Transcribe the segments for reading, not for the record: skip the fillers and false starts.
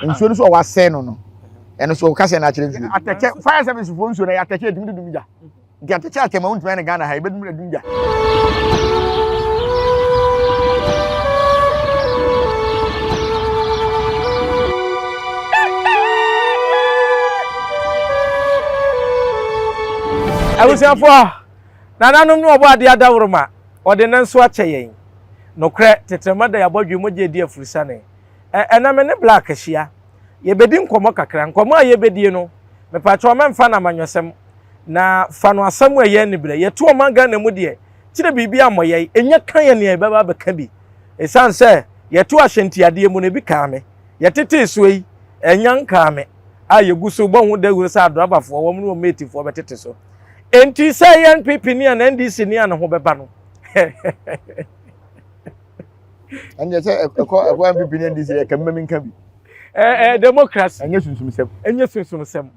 Nsuo no so a wasɛe no no, ɛno so ɔka sɛ na akyerɛ nsuo. Atɛkyɛ fire service foɔ nsuo no ɛyɛ atɛkyɛ ɛtumi de dum gya. Nti atɛkyɛ atɛm a wontumi ayɛ no Ghana ha ɛbɛdum adum gya. Abusuafoɔ, nananom ne ɔbɔ adeɛ adaworoma, ɔde ne nso akyɛ yɛn. Nokorɛ, tɛtrɛma da yɛn abɔdwee mogya adi afurusane. Ɛ ɛnɛ me ne Black ahyia. Yɛbɛdi nkɔmmɔ kakra. Nkɔmmɔ a yɛbɛdie no, mepakyɛw mɛmfa no amanyɔsɛm, na fa no asɛm a ɛyɛ aniberɛ. Yɛte ɔman Ghana mu deɛ, kyerɛ biribi ammɔ yɛn, ɛnya ka yɛn nea yɛbɛba abɛka bi. Ɛsiane sɛ yɛto ahyɛntiadeɛ mu no, ebi kaa me. Yɛtetee soɔ yi, ɛnya nkaa me a yɛgu so bɔ ho dawuro sɛ adrabafoɔ, wɔn ne wɔn matefoɔ bɛtete so. Enti sɛ ɛyɛ NPP ni anaa NDC ni a ne ho bɛba no, Ɛnna sɛ ɛkɔ ɛkɔ NPP ne NDC yɛ kɛmɛ mi nka bi. Ɛɛ democracy. Ɛnyɛ sunsumsɛm. Ɛnyɛ sunsumsɛm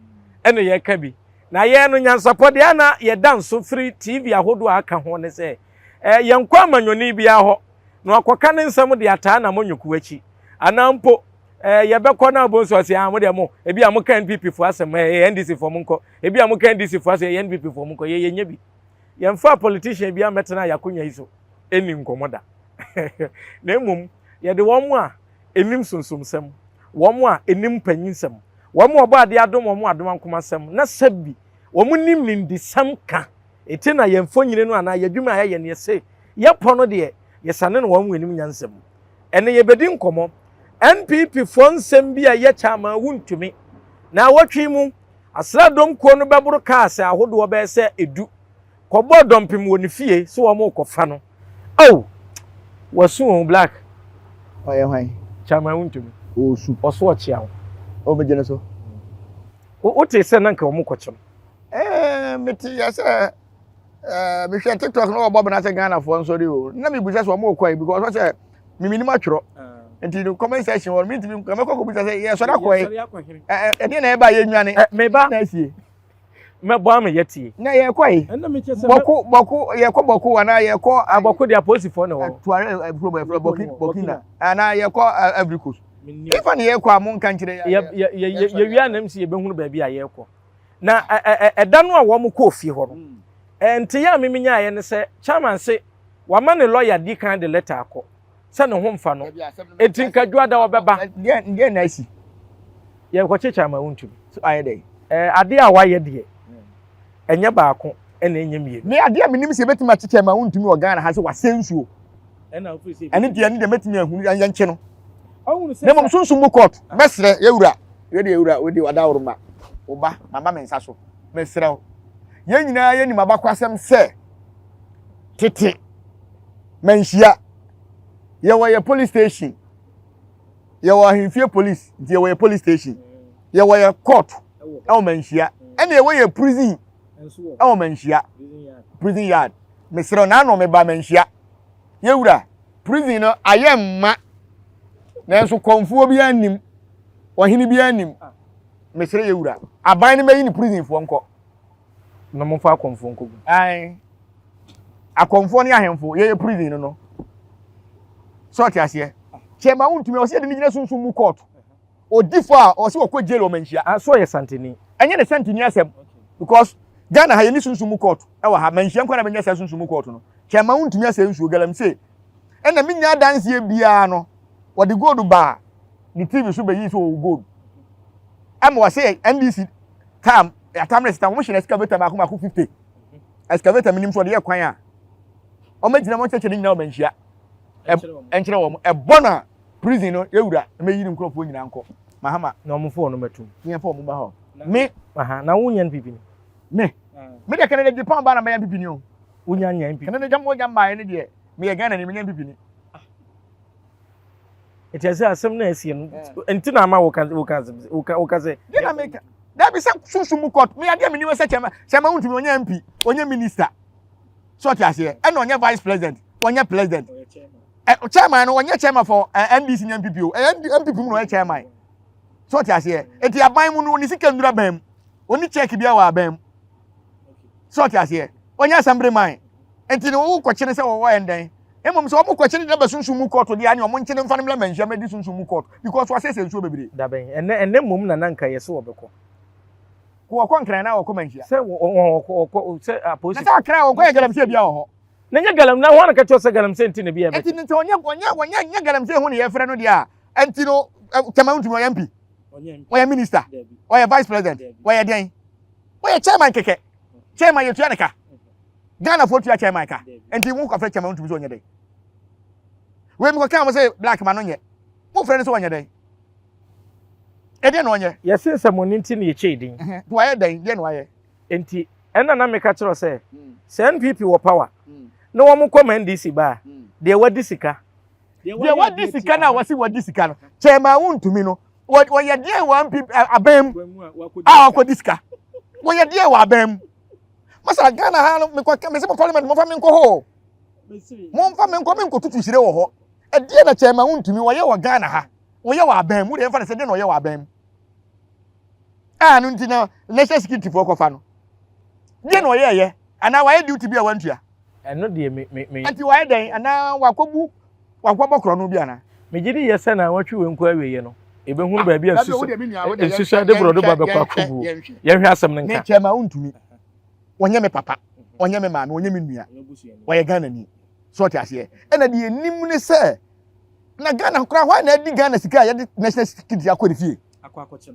ɛna yɛka bi. Na yɛn no nyansapɔ deɛ ana yɛda nso firi TV ahodoɔ a aka ho ne sɛ ɛɛ yɛnkɔ amanyɔni biara hɔ na wakɔka ne nsɛm de ataa n'amanyɔkuo akyi anaa mpo ɛɛ yɛbɛkɔ na abɔ nso ɔsi ah mo deɛ mo ebi a moka NPP foɔ asɛm ɛɛ NDC foɔ mo nkɔ ebi a moka NDC foɔ asɛm ɛyɛ NPP foɔ mo nkɔ yɛ yɛnyɛ bi. Yɛmfaa politician biara mmɛtena yɛn akonnwa yi so nni nkɔmmɔ da. Na mmom, yɛde wɔn a ɛnim sunsumsɛm, wɔn a ɛnim mpanyinsɛm, wɔn a Ɔbɔadeɛ adom wɔn adom ankomasɛm, na sɛbi wɔn nim nimdesɛm ka. Enti na yɛn mfonini no anaa yɛn adwuma a yɛyɛ no yɛse yɛpɔ no deɛ, yɛsane no wɔn anim nyansa mu. Ɛnnɛ yɛbɛdi nkɔmmɔ NPP foɔ nsɛm bi a ɛyɛ kyɛ ama wontumi. Naawɔtwe yi mu, Asraadɔm kuo no bɛboro cars ahodoɔ bɛyɛ sɛ edu kɔbɔɔ dɔmpem wɔ ne fie sɛ wɔrekɔfa no. Oh! Wasu o, Black. Ɔyɛ hwan? Chairman wontumi. Ɔresu. Ɔso ɔkyea wo. Oh, megye no so. Wotee sɛ na nka wɔrekɔkye no? Eh, mete yɛ sɛ eh, mehwɛ TikTok na wɔbɔ bena sɛ Ghanafoɔ nsɔre o. Na mebisa sɛ wɔrekɔ yi because ɔsɛ memenim atwerɛ. Ah. Nti no comment section hɔ no mentumi nkɔ mɛkɔ kɔbisa sɛ yɛsɔre akɔ yi. Ɛdeɛ na ɛba yɛnwane. Meba. Na asie. Mɛbɔ ama yɛatie. Na yɛkɔ yi. Bɔko bɔko yɛkɔ bɔko anaa yɛkɔ. Abɔko deɛ apolisifoɔ na wɔ. Tuare ɛfuro bɔ ɛfuro bɔki Burkina anaa yɛkɔ Ivory Coast. Ifa ne yɛkɔ a mo nka nkyerɛ yɛ. Yɛwia nam si yɛbɛhunu baabi a yɛkɔ. Na ɛda no a wɔn kɔɔ fie hɔ no, nteyɛ a mimi nyaeɛ ne sɛ chairman se wama ne lawyer di kan de letter akɔ sɛ ne ho mfa no. Enti nka dwoada ɔbɛba. Deɛ na asi. Yɛkɔkye chairman wontumi. So ayɛ dɛ. Ɛɛ adeɛ a wayɛ deɛ ɛnyɛ baako ɛna ɛnyɛ mmienu. Me adeɛ a menim sɛ yɛbɛtumi akye chairman wontumi wɔ Ghana ha sɛ wasɛ nsuo. Ɛna wofiri sɛ. Ɛne deɛ ɛne deɛ mɛtumi ahunu yɛnkye no. Na mmom sunsum mu court mɛsrɛ yɛwura yɛde yɛwura wode wadaworoma wo ba mama me nsa so mesrɛ wo yɛn nyinaa yɛnim abakwasɛm sɛ tete manhyia yɛwɔ yɛ police station yɛwɔ ahemfie police nti yɛwɔ yɛ police station yɛwɔ yɛ court ɛwɔ manhyia ɛna yɛwɔ yɛ prison ɛwɔ manhyia prison yard mesrɛ na ano meba manhyia yɛwura prison no ayɛ mma nanso kɔnfoɔ bi anim ɔhene bi anim mesrɛ yɛwura aban no bɛyi ne prison foɔ nkɔ na momfa akɔmfoɔ nkɔgu. Ae. Akɔmfoɔ ne ahemfo, yɛyɛ prison no no. Sɛ ɔte aseɛ. Kyɛ ma wontumi, ɔsɛ yɛde no gyina sunsum mu court. Odi fɔ a, ɔsɛ ɔkɔ jail wɔ manhyia. Ah, so ɔyɛ santini? Ɛnyɛ ne santini asɛm. Because Ghana ha yɛni sunsum mu court ɛwɔ ha. Manhyia nkwa na bɛnya saa sunsum mu court no. Kyɛ ma wontumi asɛ nsuo galamsey. Ɛna menya adanseɛ biara no, wɔde gold baa ne TV so bɛyii sɛ ɔwɔ gold. Ɛma wɔsɛ NDC tam atamere sita wɔn hyɛ no excavator baako baako 50 excavator minim so ɔde yɛ kwan a wɔn agyina wɔn kyerɛkyerɛ ne nyinaa wɔn nhyia ɛnkyerɛ wɔn ɛbɔ na prison no ewura ɛmɛ yi ne nkurɔfoɔ nyinaa nkɔ mahama na wɔn fo wɔn mɛtum yɛn fɔ wɔn ba hɔ me aha na wɔn nyɛ npp ni me me deɛ kɛnɛ de japan ba na mɛyɛ npp ni o wonya nyɛ npp kɛnɛ de japan wɔnya mmaa yɛ ne deɛ meyɛ Ghana ni menya npp ni. Nti ɛsɛ asɛm na ɛsi no nti na ama woka woka woka woka sɛ. Deɛ na meka dabi sɛ sunsun mu court me adeɛ mi ni sɛ kyɛma kyɛma wuntumi ɔnyɛ MP ɔnyɛ minister so ɔte aseɛ ɛna ɔnyɛ vice president ɔnyɛ president ɛ chairman no ɔnyɛ chairman for ɛ NDC ne NPP o ɛ NPP mu na ɔyɛ chairman so ɔte aseɛ eti aban mu no ɔne sika nnura ban mu ɔne check bi wɔ aban mu so ɔte aseɛ ɔnyɛ assembly man nti no wokɔkyere sɛ wɔwɔ ɛndɛn. Mmom sɛ wɔn kɔkye no de no ba sunsum mu kɔɔto deɛ a, ɛne wɔn nkye no mfa no mmra manhyia mmɛdi sunsum mu kɔɔto because wasɛesɛe nsuo bebree. Dabɛn? Ɛnnɛ, ɛnnɛ mmom na na nka yɛse wɔbɛkɔ. Ko wɔkɔ Nkran anaa wɔkɔ Manhyia? Sɛ wɔ, wɔ, wɔkɔ, wɔkɔ, sɛ apolisi. Na sɛ Accra a wɔnkɔyɛ galamsey biara wɔ hɔ. Na ɛnyɛ galam, na hwan na ka kyerɛ wo sɛ galamsey nti na bi a ɛbɛkyɛ? Ɛnti no sɛ ɔnyɛ, ɔnyɛ, ɔnyɛ, nyɛ galamsey ho na yɛfrɛ no deɛ a, ɛnti no, Chairman wontumi ɔyɛ MP? Ɔyɛ minister? Ɔyɛ vice president? Ɔyɛ dɛn? Ɔyɛ chairman kɛkɛ. Chairman yɛtua ne ka. Ghana foɔ tua chairman ka. Nti wo kɔfrɛ chairman wontumi sɛ ɔnyɛ dɛn? Wei mekɔ kaa mo sɛ black ma no nyɛ. Mo frɛ no sɛ ɔnyɛ dɛn? Ɛdeɛ na ɔnyɛ. Yɛse nsɛmɔne nti na yɛkyɛɛ din. Nti wayɛ dɛn? Deɛ na wayɛ. Nti ɛna na meka kyerɛ sɛ sɛ NPP wɔ power na wɔn kɔ ma NDC ba a deɛ wadi sika. Deɛ wadi sika no a wɔse wadi sika no chairman wontumi no wɔyɛ deɛ wɔ NPP aban mu a wakɔdi sika. Wɔyɛ deɛ wɔ aban mu. Masa Ghana ha no mekɔ mese mo parliament momfa me nkɔ hɔ o. Momfa me nkɔ me nkɔtutu hyire wɔ hɔ. Ɛdeɛ na chairman wontumi wɔyɛ wɔ Ghana ha. Wɔyɛ wɔ aban mu. Wodeɛ mfa no sɛ deɛ na ɔyɛ wɔ aban mu. A no nti na national security foɔ kɔfa no. Deɛ na ɔyɛɛyɛ anaa wayɛ duty bi a wantua. Ɛno deɛ me me me. Nti wayɛ dɛn anaa wakɔbu wakɔbɔ korɔno bi anaa. Megye di yɛ sɛ na wɔatwe wei nkɔ awieɛ no yɛbɛhunu baabi a nsusu de borɔdo ba bɛkɔ akɔguo. Yɛnhwɛ asɛm no nka. Me chairman wontumi. Ɔnyɛ me papa, ɔnyɛ me maame, ɔnyɛ me nua. Ɔyɛ Ghanani. So ɔte aseɛ. Ɛna deɛ ɛnim ne sɛ na Ghana koraa hɔ a na adi Ghana sika a yɛde national security akɔ ne fie.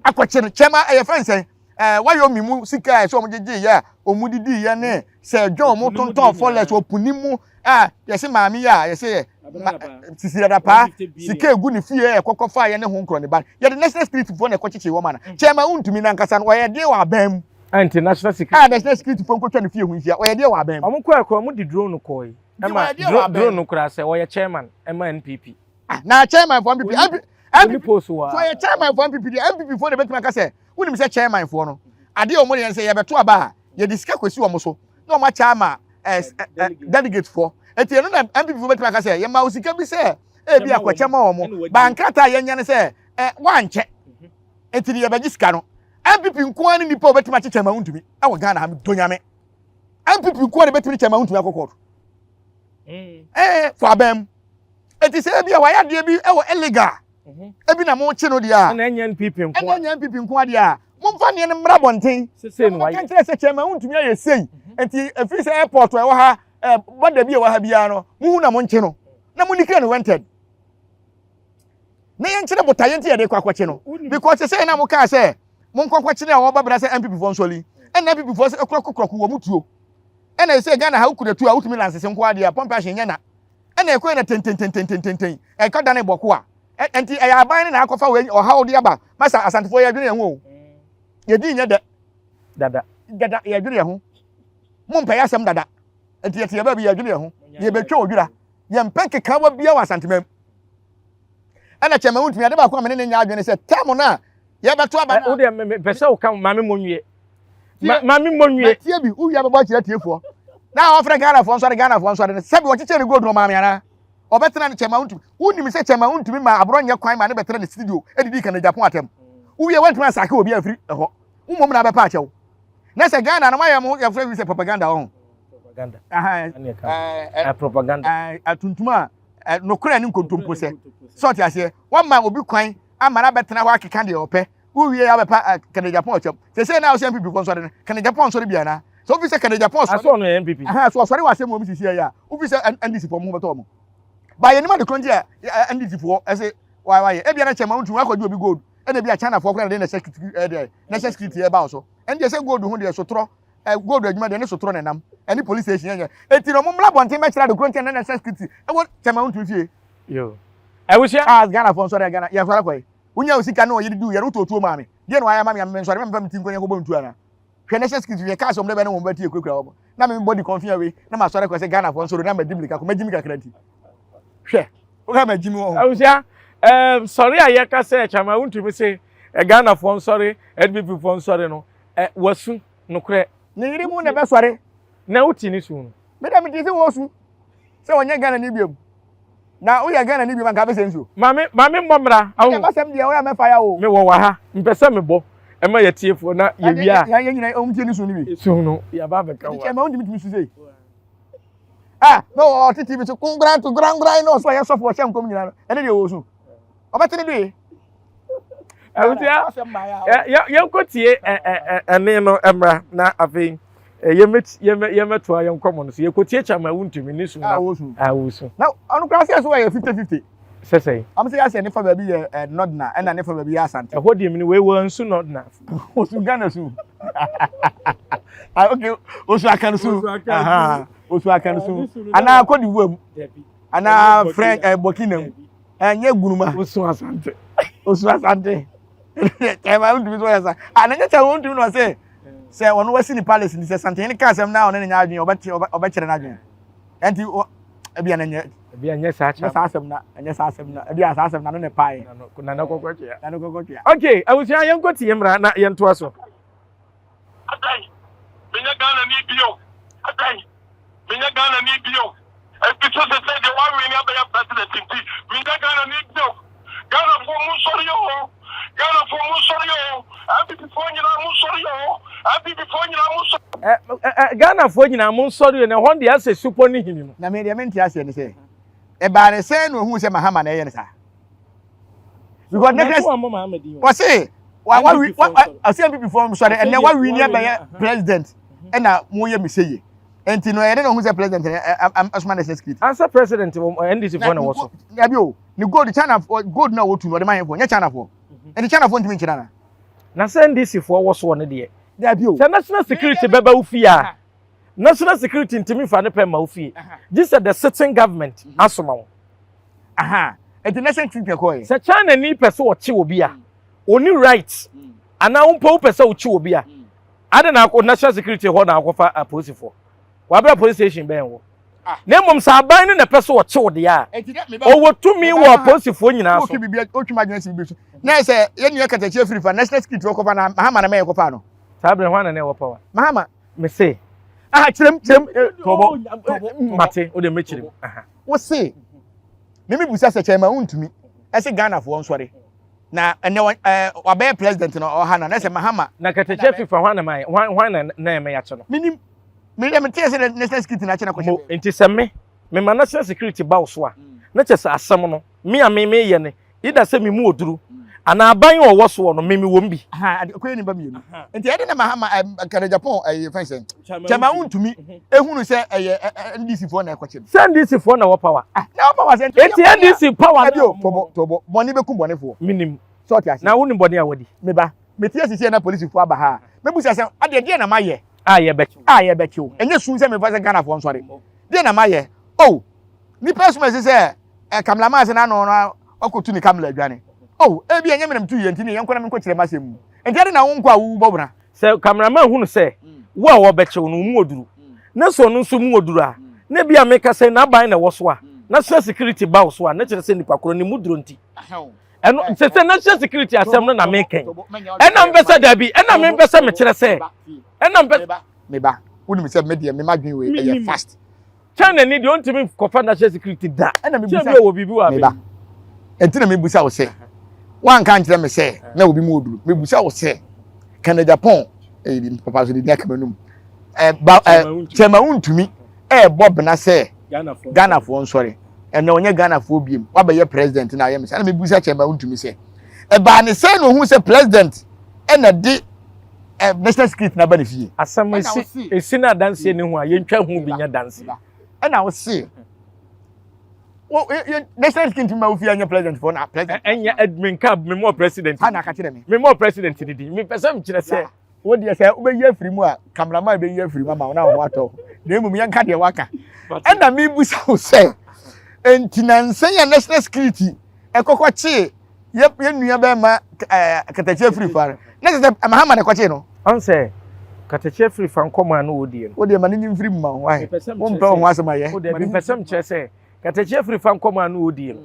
Akɔkye no. Chairman ɛyɛ fɛn sɛn? Ɛɛ wayɔ mi mu sika a ɛsɛ wɔn gyegye yɛ a wɔn didi yɛ ne sɛ dwa wɔn tontɔn fɔlɛs wɔ puni mu a yɛsɛ maame yɛ a yɛsɛ yɛ sisi dada paa sika egu ne fie yɛ kɔkɔ fa yɛ ne ho nkorɔ ne ba yɛde national security foɔ na ɛkɔkyekye wɔn ana chairman wontumi nankasa no ɔyɛ deɛ wɔ aban mu. Ɛnti national security. A national security foɔ nkotwa ne fie ho nhyia ɔyɛ deɛ wɔ aban mu. Wɔn kɔ ɛkɔ wɔn di drone kɔɔ yi ɛma drone no koraa sɛ ɔyɛ chairman ɛma NPP. Ah na chairman foɔ NPP NPP NPP post wɔ. So ɔyɛ chairman foɔ NPP deɛ NPP foɔ na ebetumi aka sɛ wonim sɛ chairman foɔ no adeɛ a wɔn yɛ sɛ yɛbɛto aba a yɛde sika kɔsi wɔn so na wɔn akyɛ ama ɛɛ ɛ delegate foɔ eti ɛno na NPP foɔ bɛtumi aka sɛ yɛma wo sika bi sɛ ebi akɔkyɛ ma wɔn ba nkrataa yɛnyɛ no sɛ ɛ wankyɛ eti de yɛbɛgye sika no NPP nko ara ne nipa a wɔbɛtumi akyekyɛ ma wontumi ɛwɔ Ghana ha donyame NPP nko ara na ebɛtumi kyɛ ma wontumi akɔ kɔɔto ɛɛ fɔ abɛn mu eti sɛ ebi a wayɛ adeɛ bi ɛwɔ illegal. Mhm. Ebi na mo kye no deɛ a. Ɛna ɛnyɛ NPP nko. Ɛna ɛnyɛ NPP nko adeɛ a. Momfa nneɛ no mmra bɔnten. Sesei no wayɛ. Mo nkyerɛ sɛ kyɛn ma wontumi ayɛ sei. Mhm. Nti efiri sɛ airport a ɛwɔ ha ɛɛ bɔda bi a ɛwɔ ha biara no muhu na mo nkye no. Na mo declare no wanted. Na yɛn kyerɛ botaeɛ nti yɛde kɔ akɔkye no. Because sɛ na mo kaa sɛ mo nkɔ kɔkye no a wɔba bra sɛ NPP foɔ nsɔli. Ɛna NPP foɔ sɛ ɛkorɔkorɔko wɔn tuo. Ɛna ɛsɛ Ghana ha wokura tuo a wotumi lansese nko adeɛ a pɔmpe ahyɛ nyɛ na. Ɛna ɛkɔɛ na tentententententen ɛkɔ dane bɔko a ɛnti ɛyɛ aban no na akɔfa wei ɔhaw de aba masa asantefoɔ yɛdwene yɛn ho o yɛdi nyɛ dɛ dada dada yɛdwene yɛn ho mo mpɛ yɛ asɛm dada nti yɛte yɛ baabi yɛdwene yɛn ho yɛbɛtwa odwira yɛmpɛ nkekawa bia wɔ asantemam ɛna kyɛma wontumi ade baako a mene ne nyɛ adwene sɛ tam no a yɛbɛto aba no wo deɛ mepɛ sɛ woka maame mmɔ nwie maame mmɔ nwie tie bi wowie abɛbɔ akyerɛ tiefoɔ na wɔfrɛ ghanafoɔ nsɔre ghanafoɔ nsɔre no sɛbi wɔkyekyɛ ne gold no maame anaa ɔbɛtena ne kyɛma wontumi wonim sɛ kyɛma wontumi ma aborɔ nyɛ kwan ma ne bɛtena ne studio ɛdidi ka ne japan atɛm wowie wontumi asake obi amfiri ɛhɔ wo mmom na abɛpa akyɛw na sɛ ghana no moayɛ mo yɛfrɛ bi sɛ propaganda wɔ ho propaganda propaganda atuntum a nokorɛ ne nkontompo sɛ sɛ ɔte aseɛ wama obi kwan ama no abɛtena hɔ akeka deɛ ɔpɛ wowie abɛpa kane japan ɔkyɛm sɛsɛ na wosɛ npp fo nsɔre no kane japan nsɔre bi anaa sɛ wofi sɛ kane japan sɔre asɔ no yɛ npp aha so ɔsɔre wɔ asɛm wɔ mu sisi yɛ a wofi sɛ ndc fo mo ho bɛtɔ wɔn ba yɛ nim ade koro nti a ndc fo ɛsɛ wayɛ ebia na kyɛn ma wontumi wakɔgye obi gold ɛna ebi a china fo koraa na de na security ɛdeɛ national security ɛba wo so ɛndeɛ sɛ gold ho deɛ sotorɔ ɛ gold adwuma deɛ ne sotorɔ na ɛnam ɛne police station yɛnyɛ eti na ɔmo mmra abɔnten bɛkyerɛ ade koro nti na national security ɛwɔ kyɛn ma wontumi fie. Yo. Abusua. Ah Ghana fo nsɔre Ghana yɛ sɔre kɔɛ. Wonya wo sika na ɔyere du yɛre wotɔ otuo maa me. Deɛ na wayɛ ama me a me nsɔre me mfa me ti nkɔ yɛnkɔbɔ ntuo anaa. Hwɛ national security hwɛ cars ɔmo de bɛ ne wɔn bɛti ekurakura wɔn. Na me body kɔnfia wei na ma sɔre kɔ sɛ Ghana fo nsɔre na ma di mirika kɔ ma gyi mi kakra nti. Hwɛ woka ma gyi mi wɔ ho. Abusua ɛɛm sɔre a yɛka sɛ Chairman wontumi se Ghana foɔ nsɔre NPP foɔ nsɔre no ɛ wasu nokorɛ. Ne yere mu na ɛbɛsɔre. Na wote ne su no. Me deɛ mete sɛ wɔsu sɛ ɔnyɛ Ghana ni biom. Na woyɛ Ghana ni biom anka abɛsɛ nsuo. Maame maame mmɔ mmra. Awo. Ɛna basɛm deɛ woyɛ mɛfa ya o. Me wɔ wɔ ha mpɛ sɛ mebɔ ɛma yɛ tiefoɔ na yɛ wie a. Yɛn nyina wɔn tie ne su no bi. Su no yaba abɛka wa. Ɛti kyɛ ma wontumi tumi su sei. Ah, na ɔte TV so kongran to grangran na ɔso ɔyɛ sɔfo ɔhyɛ nkɔm nyinaa no, ɛne deɛ ɔwɔ su. Ɔbɛte ne doe. Abusua, yɛnkɔ tie ɛne no mmra na afei yɛmɛtoa yɛn nkɔmmɔ no so. Yɛkɔtie Kyama Wontumi ne su na awosu. Na ɔno koraa sɛ ɛso wɔyɛ 50-50. Sɛ sɛn? Ɔmo sɛ yɛasɛ ne fa baabi yɛ Nɔdna ɛna ne fa baabi yɛ Asante. Ɛhɔ deɛ mene wei wɔ nsu Nɔdna. Osu Ghana su. Ah, okay, osu aka no su. Osu aka no su. Anaa Cote d'Ivoire mu. Anaa French Burkina mu. Ɛnyɛ Gunuma. Osu Asante. Osu Asante. Kyɛnba ntumi so ɔyɛ sa. Ah, na nyɛ kyɛn wɔn ntumi na ɔsɛ sɛ ɔno wasi ne palace ni sɛ Santehene ka asɛm na ɔne ne nya adwene ɔbɛkyerɛ n'adwene. Ɛnti ebi a na nyɛ. Ebi a nyɛ saa kyɛ. Nyɛ saa asɛm na nyɛ saa asɛm na ebi a saa asɛm na no na pae. Nana kɔkɔ twea. Nana kɔkɔ twea. Okay, abusua yɛn kɔ tie mmra na yɛn toa so. Adɛn, menyɛ Ghanani bio? Adɛn, menyɛ Ghanani bio? Ɛfiri sɛ sɛsɛi deɛ woawene abɛyɛ president nti, menyɛ Ghanani bio. Ghanafoɔ monsɔre oo, Ghanafoɔ monsɔre oo, NPP foɔ nyinaa monsɔre oo, NPP foɔ nyinaa monsɔre. Ɛ ɛ Ghanafoɔ nyinaa monsɔre oo, na ɛhɔ deɛ asɛ supɔ ne hini no. Na me deɛ mente aseɛ ne sɛ, ɛbaa ne sɛn na ohuu sɛ Mahama na ɛyɛ no saa? Because ne kɛ wɔse wa wa wa ɔse NPP foɔ nsɔre ɛnɛ wa wini abɛyɛ president ɛna moyɛ me sɛ yie. Nti no ɛyɛ dɛ na ohun sɛ president no asoma national security. Ansa president wɔ NDC foɔ na wɔ so. Dabi o, ne gold China gold na wɔtu no ɔde ma yɛn foɔ, nyɛ China foɔ. Nti China foɔ ntumi nkyerɛ ana? Na sɛ NDC foɔ wɔ soɔ no deɛ. Dabi o. Sɛ national security bɛba wo fie a, national security ntumi nfa ne pɛ mma wo fie. Gye sɛ the sitting government asoma wo. Aha, nti national security ɛkɔɔ yɛ. Sɛ China ni pɛ sɛ ɔkye obi a, ɔni right anaa wo mpo wopɛ sɛ wokye obi a, Adɛn na akɔ national security hɔ na akɔfa apolisifoɔ? Wabra police station bɛn wɔ? Ah. Na mmom sɛ aban no na ɛpɛ sɛ ɔkye wo deɛ a, ɔwɔ tumi wɔ apolisifoɔ nyinaa so. Wotwi ma adwene si bibi so. Na sɛ yɛn nua katakyi afiri fa national security hɔ kɔfa na Mahama na mɛyɛ kɔfa no. Saa bere hwan na na ɛwɔ power? Mahama. Me se. Aha kyerɛm kyerɛm eh, tɔbɔ tɔbɔ. Mate o de me kyerɛm. Aha. Wo se. Me me busa sɛ kyɛn ma wontumi. Ɛsɛ Ghanafoɔ nsɔre. Na ɛnɛ wɔ ɛɛ wabɛyɛ president na ɔha na na sɛ Mahama. Na kɛtɛkyɛ fifa hwan na mayɛ hwan hwan na na ɛmɛ yakye no. Minim me deɛ mete sɛ national security na akye na kɔhyɛ. Mo nti sɛ me me ma national security ba wo so a na kyɛ sɛ asɛm no me a me me yɛ ne either sɛ me mu oduru anaa aban a ɔwɔ soɔ no me me wɔm bi. Ha ade kɔyɛ nipa mmienu nti ɛde na Mahama ɛ kɛnɛ Japan ɛyɛ fɛn sɛ kyɛma wontumi ehunu sɛ ɛyɛ NDC foɔ na ɛkɔkye no. Sɛ NDC foɔ na wɔ power. Ah, na wɔ power sɛ. Eti NDC power. Ɛbi o tɔbɔ tɔbɔ bɔnne bɛ kum bɔnne foɔ. Minim. Sɛ ɔte ase. Na wonim bɔnne a wadi. Meba mete asisi na polisi foɔ aba ha a mebusa sɛ adeɛ deɛ na mayɛ. A yɛbɛkyew. A yɛbɛkyew. Ɛnyɛ sun sɛ mefa sɛ Ghana foɔ nsɔre. Deɛ na mayɛ. Oh nipa esum ɛsi sɛ ɛ kamla maa sɛ n'ano no ɔkɔtu ne kamla adwane. Oh ebi ɛnyɛ menam tu yɛ nti ne yɛn nkɔ na menkɔ kyerɛ m'asɛm mu. Nti ɛde na wo nkɔ a wobɔ bra. Sɛ cameraman hunu sɛ wo a wɔbɛkye wo no wo mu oduru na sɛ ɔno nso mu oduru a, na ebi a meka sɛ n'aban na ɛwɔ so a, national security ba wo so a, na kyerɛ sɛ nipa korɔ ne mu duro nti. Ɛno sɛ sɛ national security asɛm no na meka yi. Ɛna mpɛ sɛ dabi, ɛna mempɛ sɛ mekyerɛ sɛ ɛna mpɛ. Meba, wonim sɛ me deɛ me madwene wei ɛyɛ fast. China ni deɛ ɔntumi kɔfa national security da. Ɛna mi busa wɔ biribi wɔ abɛn. Ɛnti na mi busa wo sɛ wanka nkyerɛ mi sɛ na obi mu oduru mi busa wo sɛ Canada Japan ɛyi bi papa so de di akama num ɛ ba ɛ kyɛnma wuntumi ɛɛbɔ bena sɛ Ghanafoɔ nsɔre ɛnna ɔnyɛ Ghanafoɔ biem wabɛyɛ president na ayɛ mi sɛ ɛna mi busa kyɛnma wuntumi sɛ ɛbaa ne sɛ na ohun sɛ president ɛna de ɛ national security na ba ne fie. Asɛm esi esi na adanseɛ ne ho a yɛntwa ho bi nya danseɛ. Ɛna ɔse wo yɛ national security ma wo fie anyɛ president fo na president. Ɛnyɛ admin ka me mɔ president. Ha na aka kyerɛ me. Me mɔ president ne din. Me pɛ sɛ mekyerɛ sɛ. Wo deɛ sɛ wobɛyi afiri mu a cameraman bɛyi afiri mu ama wo na wo ho atɔ. Na mmom yɛnka deɛ waka. Ɛna mebusa wo sɛ enti nansa yi a national security ɛkɔkɔ kyee yɛ yɛ nua bɛrima ɛɛ katakye afiri fa no na kyerɛ sɛ mahama na ɛkɔkyee no. Ɔn sɛ katakye afiri fa nkɔmɔ a na ɔredie no. Wo deɛ ma ne nyi mfiri mu ma wo wae wo mpɛ wo ho asɛm ayɛ. Wo deɛ mepɛ sɛ mekyerɛ sɛ katakye afiri fa nkɔmɔ a na ɔredie no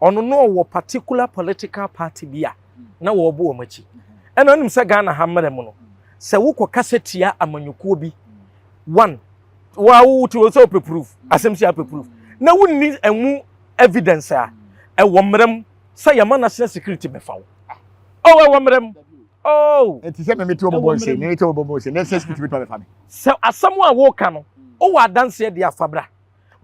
ɔno na ɔwɔ particular political party bi a na wɔrebɔ wɔn akyi ɛna ɔnim sɛ Ghana ha mmerɛ mu no sɛ wokɔ kasa tia amanyɔkuo bi one wa wo te sɛ wopɛ proof asɛm si apɛ proof na wonni ɛmu evidence a ɛwɔ mmerɛ mu sɛ yɛma national security bɛfa wo oh ɛwɔ mmerɛ mu oh nti sɛ meme te wɔbɔbɔ nse meme te wɔbɔbɔ nse national security bɛtuma bɛfa me sɛ asɛm a woka no wowɔ adanseɛ de afa bra.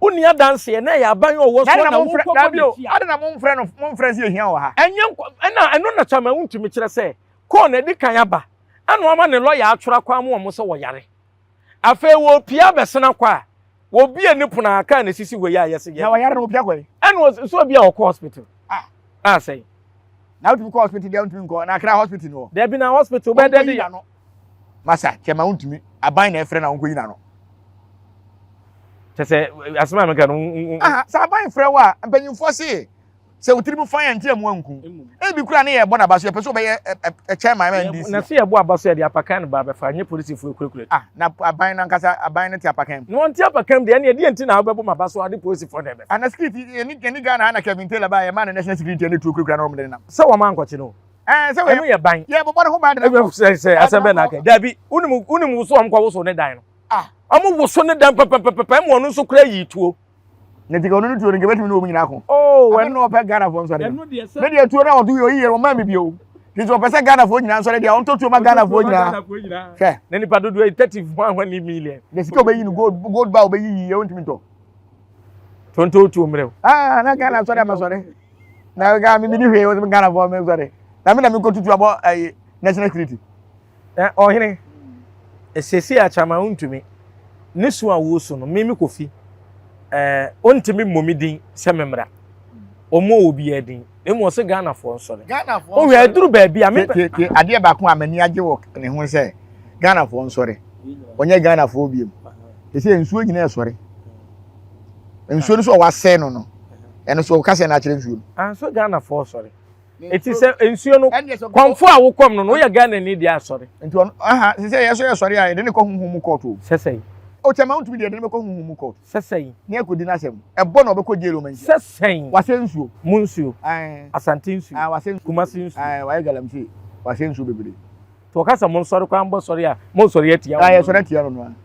Wonni adanseɛ na ɛyɛ aban a ɔwɔ soɔ na wokɔbɔ n'akyi a. Adɛn na momfrɛ no momfrɛ sɛ yɛhia wɔ ha? Ɛnyɛ nkɔ ɛna ɛno na Chairman wontumi kyerɛ sɛ kɔɔ na ɛdi kan aba ɛna wama ne lɔya atwerɛ akɔ ama wɔn sɛ wɔyare. Afei wɔrepia abɛsena kɔ a wɔbie ne pono a kaa na ɛsisi hɔ yi a yɛse yɛ. Na wɔyare no wɔpia kɔ yi? Ɛna nso obi a ɔkɔ hospital. Ah. A sɛn? Na wotumi kɔ hospital deɛ wontumi nkɔ na Accra hospital ni hɔ. Dabi na hospital bɛɛ dɛ de. Masa kyɛ ma wontumi aban na ɛfrɛ na wonkɔyi n'ano. Kyɛ sɛ asɛm a meka no. Aha sɛ aban frɛ wo a mpanyinfoɔ se sɛ wo tirim fa yɛn nti ɛmu anku. Ebi kura ne yɛbɔ n'aba so yɛpɛ sɛ ɔbɛyɛ chairman ma NDC. Na sɛ yɛbɔ aba so yɛde apakan no ba abɛfa nyɛ polisifoɔ ekurakura. Ah na aban no ankasa aban no te apakan mu. Na wɔnte apakan mu deɛ ɛne ɛdeɛ nti na wobɛbɔ m'aba so ade polisifoɔ na ɛbɛfa. Ana security yɛne yɛne Ghana ha na Kevin Taylor baa yɛmaa no national security ɛne tuo kurakura na wɔn de nenam. Sɛ wɔn ankɔkye no. Ɛɛ sɛ ɛno yɛ ban. Yɛ bɔbɔ ne ho ban de na. Sɛ sɛ asɛm bɛ na aka dabi wonim wonim woso wɔn kɔ woso ne dan no. Ah. Wɔn woso ne dan pɛpɛpɛpɛ ɛmu ɔno nso kura yi tuo. Na ti ka ɔno ne tuo no nka bɛtumi ne wɔn nyinaa ko. Oh, ɛno na ɔpɛ Ghana foɔ nsɔre no. Ɛno deɛ sɛ. Ne deɛ tuo no a ɔto yɛ oyi yɛ ɔmaa mi bio. Ti sɛ ɔpɛ sɛ Ghana foɔ nyinaa nsɔre deɛ ɔntɔ tuo ma Ghana foɔ nyinaa. Hwɛ. Na nipa dodoɔ yi 31 million. Na sika ɔbɛyi no gold gold bar ɔbɛyi yi yɛ ɔntumi ntɔ. Tonto tuo mmerɛw. Ah, na Ghana sɔre ama sɔre. Na Ghana mi mi ni hwee wɔsɛ Ghana foɔ mi sɔre. Na mi na mi kɔ tutu abɔ ɛyi national security. Na ɔhene, seesei a Chairman wontumi, ne su a wosu no, me me Kofi, eh, ontumi mmɔ me din sɛ me mmra. Ɔmmɔ obiara din. Na mmom ɔse Ghanafoɔ nsɔre. Ghanafoɔ Wohwɛ nsɔre. aduru baabi a, me Tie tie adeɛ baako a m'ani agye wɔ ne ho sɛ Ghanafoɔ nsɔre. Ɔnyɛ Ghanafoɔ biom. Te sɛ nsuo nyinaa ɛsɔre. Nsuo no so a wasɛe no no, ɛno so ɔka sɛ na akyerɛ nsuo no. Anso Ghanafoɔ sɔre. Eti sɛ nsuo no kɔnfo a wokɔm no no woyɛ Ghana ni deɛ asɔre. Nti ɔno aha sɛ sɛ yɛsɔ yɛsɔre a yɛde ne kɔ huhu mu kɔɔto o. Sɛ sɛn. O kyɛ ma wontumi deɛ yɛde ne bɛkɔ huhu mu kɔɔto. Sɛ sɛn. Ne akɔdi n'asɛm. Ɛbɔ na ɔbɛkɔ jail ɔma nhyia. Sɛ sɛn. Wasɛ nsuo. Mu nsuo. Ae. Asante nsuo. Ae wasɛ nsuo. Kumasi nsuo. Ae wayɛ galamsey. Wasɛ nsuo bebree. Nti wɔka sɛ monsɔre koraa mbɔ sɔre a monsɔre atia wɔn. Ae yɛsɔre atia no no a.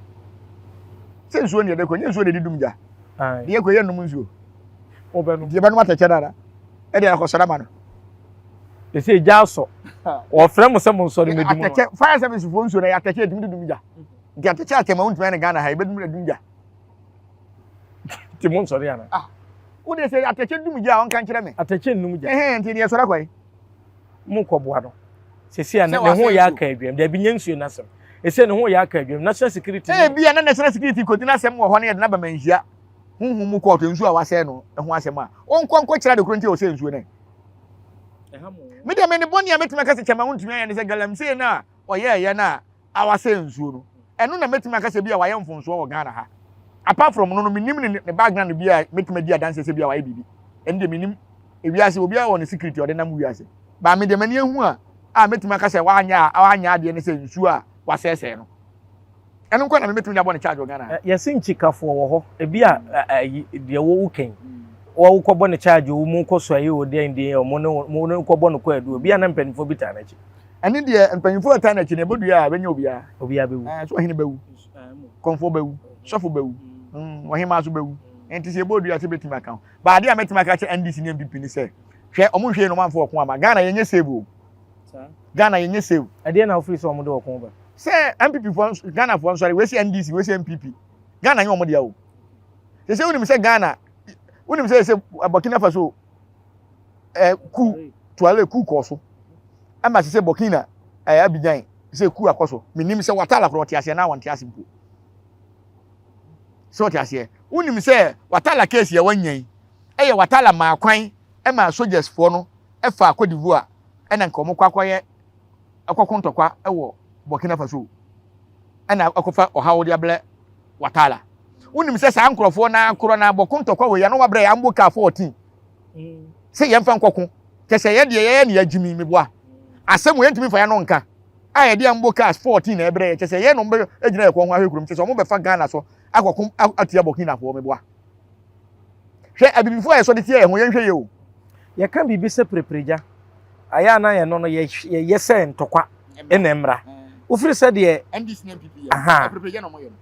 Sɛ nsuo ne yɛde kɔ nyɛ nsuo na yɛde dum gya. Ae. Deɛ kɔ yɛ nom nsuo. Wobɛnom. Deɛ bɛnom atɛkyɛ no ara. Ɛde akɔsɔre ama no. Ɛsɛ egya asɔ. Wɔfrɛ mo sɛ mo nsɔre mmɛdi mu. Atɛkyɛ fire service foɔ nsuo na yɛ atɛkyɛ yɛtumi de dum gya. Nti atɛkyɛ atɛm a wontumi ayɛ no Ghana ha yɛbɛdum adum gya. Nti mo nsɔre ana? Ah, wo deɛ sɛ atɛkyɛ dum gya a ɔnka nkyerɛ me. Atɛkyɛ nnum gya. Ɛhɛn nti deɛ sɔre akɔ yi. Mo nkɔboa no. Sɛsi a ne ho yɛ aka adwam. Dabi nyɛ nsuo n'asɛm. Ɛsɛ ne ho yɛ aka adwam. National security. Ebi a na national security kɔdi n'asɛm wɔ hɔ no yɛde n'aba manhyia. Honhom mu kɔɔto nsuo a wasɛe no ho asɛm a, ɔnkɔ nkɔkyerɛ ade koro nti a ɔsɛe nsuo no. Me deɛ me ne bɔne a mɛtumi aka sɛ kyɛma wontumi ayɛ ne sɛ galamsey no a ɔyɛɛyɛ no a wasɛe nsuo no, ɛno na mɛtumi aka sɛ bi a wayɛ mfomsoɔ wɔ Ghana ha. Apart from no no, menim ne ne background bi a mɛtumi adi adanseɛ sɛ bi a wayɛ biribi. Ɛno deɛ menim. Ewiase obiara wɔ ne secret a ɔde nam wiase. But me deɛ m'ani ahu a a mɛtumi aka sɛ wanyɛ a wanyɛ adeɛ ne sɛ nsuo a wasɛesɛe no. Ɛno nko na me mɛtumi de abɔ ne charge wɔ Ghana ha. Yɛse nkyikafoɔ wɔ hɔ, ebi a ayi deɛ wo woka yi, wɔ wokɔ bɔ ne charge o, mo kɔ so ayi o deɛn deɛn o, mo ne mo ne kɔ bɔ no kwaadu o, ebi a na mpanyinfoɔ bi taa n'akyi. Ɛne deɛ mpanyinfoɔ taa n'akyi no ɛbɔ dua a ɛbɛnya obiara. Obiara bɛwu. Ɛɛ so ɔhene bɛwu, kɔmfoɔ bɛwu, sɔfo bɛwu, ɔhemaa nso bɛwu. Nti sɛ ɛbɔ dua sɛ bɛtumi aka ho. But adeɛ a mɛtumi aka akyerɛ NDC ne NPP ne sɛ, hwɛ ɔmo nhwɛ yie na ɔmo amfa ɔko amma. Ghana yɛnyɛ save o. Ghana yɛnyɛ save. Ɛdeɛn na wofiri sɛ wɔn de ɔko ba? Sɛ NPP foɔ Ghana foɔ nsɔre wei sɛ NDC wei sɛ NPP Ghana nyɛ wɔn dea o. Sɛ sɛ wonim sɛ Ghana wonim sɛ sɛ Burkina Faso ɛ ku tuale ku kɔɔ so ɛma sɛ sɛ Burkina ɛ Abidjan sɛ ku akɔ so menim sɛ Watala korɔ ɔte aseɛ na wɔnte ase mpo sɛ ɔte aseɛ wonim sɛ Watala case yɛ wɔnyɛ yi ɛyɛ Watala maa kwan ɛma soldiers foɔ no ɛfa Cote d'Ivoire ɛna nka wɔn kɔ akɔyɛ ɛkɔko ntɔkwa wɔ Burkina Faso ɛna ɛkɔfa ɔhaw de abrɛ Watala. Wonim sɛ saa nkurɔfoɔ no akorɔ no abɔko ntɔkwa wɔ yɛn no wabrɛ yɛn ambo kaa 14 sɛ yɛmfa nkɔko kyɛ sɛ yɛ deɛ yɛyɛ ne yɛagyimi meboa asɛm wɔ yɛntumi mfa yɛn no nka a yɛde ambo cars 14 na ɛbrɛ yɛ kyɛ sɛ yɛn no bɛgyina yɛ kɔn ho ahwɛ kurom kyɛ sɛ wɔn bɛfa Ghana so akɔko atia Burkinafoɔ meboa. Hwɛ abibifoɔ a yɛsɔ de tia yɛn ho yɛnhwɛ yie o. Yɛka biribi sɛ pirepirigya, ayɛ a na yɛno no yɛyɛ sɛ ntɔkwa na mmra. Wofiri sɛ deɛ. NDC ne NPP yɛ. Aha. Pirepirigya na wɔyɛ no.